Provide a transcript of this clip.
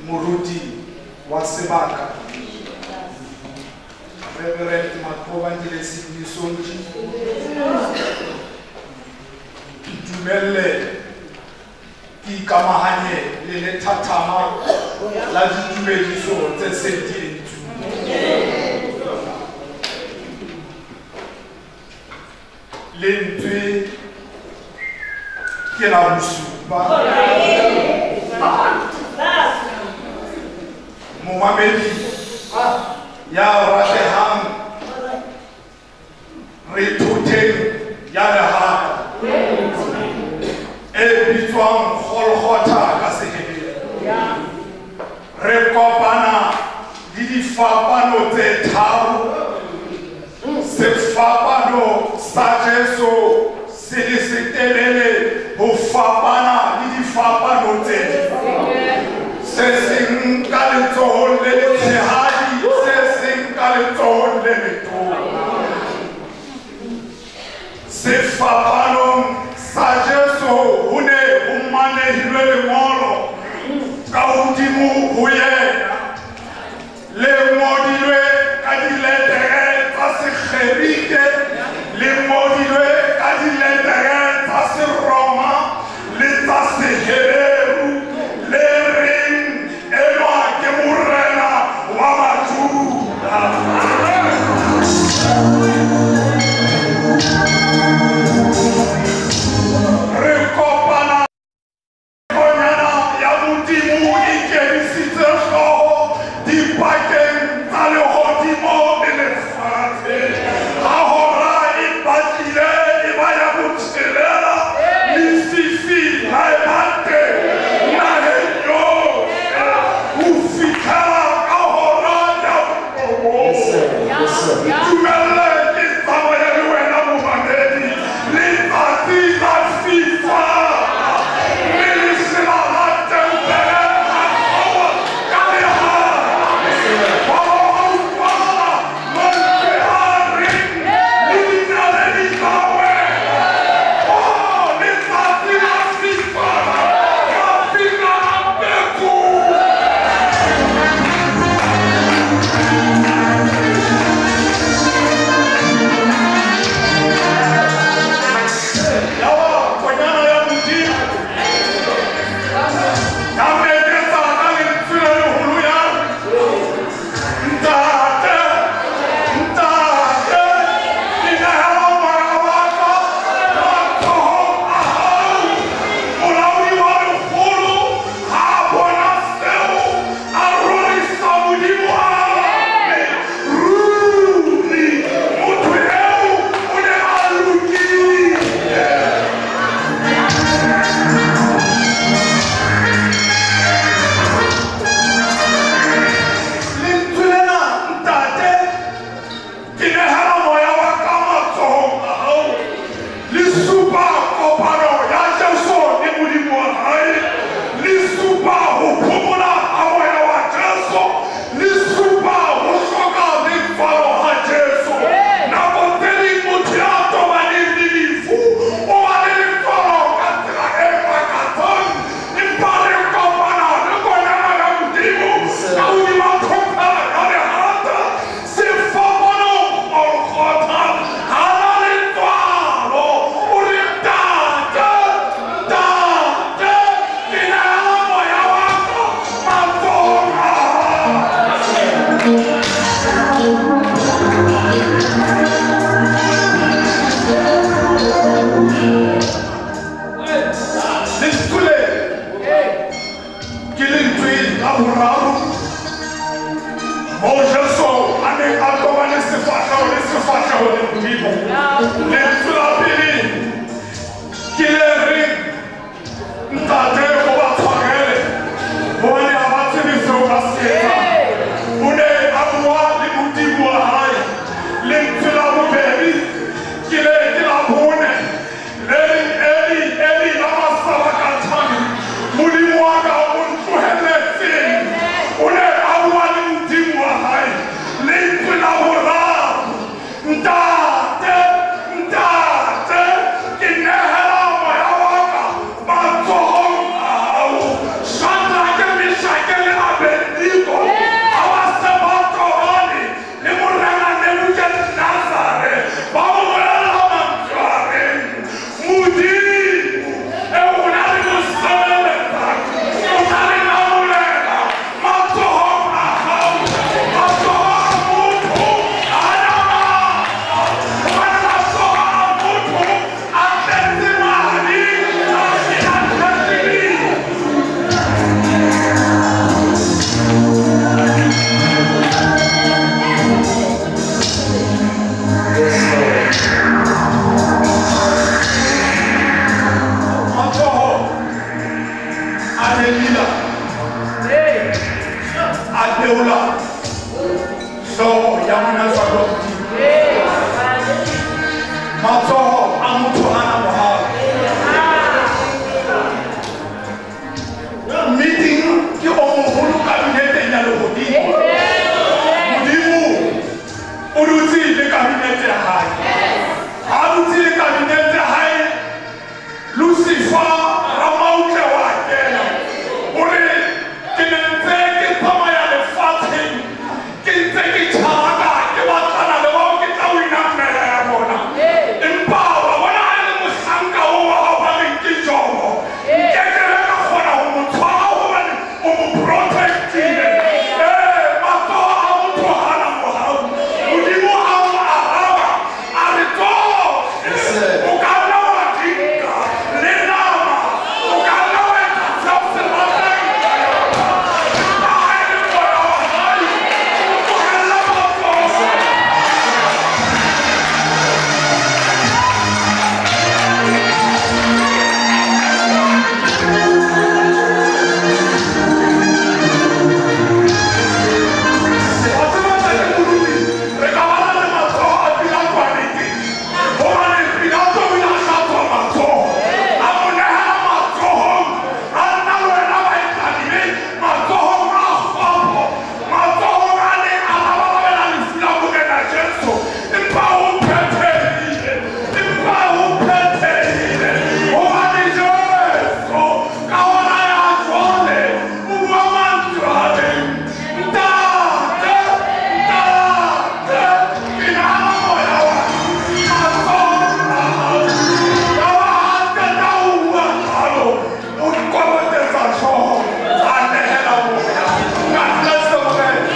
Moruti wa sebaka Reverend Maqobandile Sidney, ntumelle ke ikamahanye le lethathama la ditumediso tse seng di entswe. Lentswe ke la bosupa. Momamedi ya ratehang re thoteng ya lehata e bitswang Golgotha ka Seheberu. Re kopana le difapano tse tharo. Sefapano sa Jesu se le setelele ho fapana le difapano tse ding. Se seng ka letsohong le letshehadi, se seng ka letsohong le letona. Sefapanong sa Jesu ho ne ho manehilwe lengolo ka hodimo ho yena, le ngodilwe ka diletere tsa Segerike, le ngodilwe ka diletere tsa Seroma le tsa Seheberu, le reng enwa ke morena wa Bajuda. Re kopana konyana ya Modimo e kemisitse hlooho dipakeng tsa lehodimo le lefatshe. Ha hora e batlile e ba ya botshelela, lefifi ha e ba teng naheng yohle ho fihlela ka hora ya borobong. Ntumelle ke tsamaye le wena momamedi. Letsatsi la fifala mme lesela la tempele la kgaoha ka lehare. Hwa ba hwa utlwahala mantswe a reng le dinaledi tsa wela. Oh, letsatsi la fifala, mafika a petsoha. Yaba konyana ya Modimo ya meketsa ka lentswe le leholo ya re, Ntate, Ntate, ke nehela moya wa ka matsohong a hao. Molaodi wa lekgolo ha a bona seo, a rorisa Modimo a re, ruri motho eo o ne a lokile. Lentswe lena, Ntate, ke nehela moya wa ka matsohong a hao, le supa kopano ya Jesu le Modimo wa hae, le supa ho phomola ha moya wa Jesu, le supa ho hloka letswalo ha Jesu. Nako tse ding motho ya tobaneng le lefu o ba le letswalo ka tsela e makatsang, empa re kopana le konyana ya Modimo ka hodima thotela ya lehata. Sefapanong Golgotha ha na letswalo, o re, Ntate, Ntate, ke nehela moya wa ka matsohong a hao. Lentswe le ke lentswe la boraro moo Jesu a neng a tobane sefahleho le sefahleho le Modimo. Lentswe la pele ke le reng, Ntate, o ba tshwarele hobane ha ba tsebe seo ba se etsang. O ne a bua le Modimo wa hae. Lentswe la bobedi ke le ke la bone le reng, Eli, Eli, lama sabakthani, Modimo wa ka o ntlohelletseng. O ne a bua le Modimo wa hae. Lentswe la boraro, Ntate, Ntate, beola hlooho ya monasaro matsoho a motho a na mohau. Meeting ke o moholo kabineteng ya lehodimo. Modimo o dutse le kabinete ya hae. Ha dutse le kabinete ya hae, Lucifer Ramautle wa kena. O re ke ne ntse ke tsamaya lefatsheng, ke ntse ke tjhaka, ke batlana le bao ke tla wina mmele ya bona. Empa wa bona ha e le mohlanka oo wa hao ba reng ke Jobo, nkekebe ka kgona ho mo tshwara hobane o mo protect-ile. Matsoho a motho ha na mohau. Modimo a mo araba, a re tsohle o ka nna wa di nka le nama, o ka nna wa etsa seo se ratang ka yona. Empa ha e le moya wa hae, o tlohella matsoho. Wa tseba ntate Moruti, re ka bana le matsoho a Pilato a nneteng. Hobane Pilato o ile a hlatswa matsoho, a mo nehela matsohong a nna le wena baetsadibe, matsohong a kgopo, matsohong a neng a labalabela lefu la Morena Jesu. Empa o phethehile, empa o phethehile. Hobane Jesu ka hora ya jwale o bua mantswe a reng, Ntate, Ntate, ke nehela moya wa ka matsohong a hao. Yaba ha qeta ho bua jwalo, o kobotetsa hlooho, a nehela moya. God bless the Morena.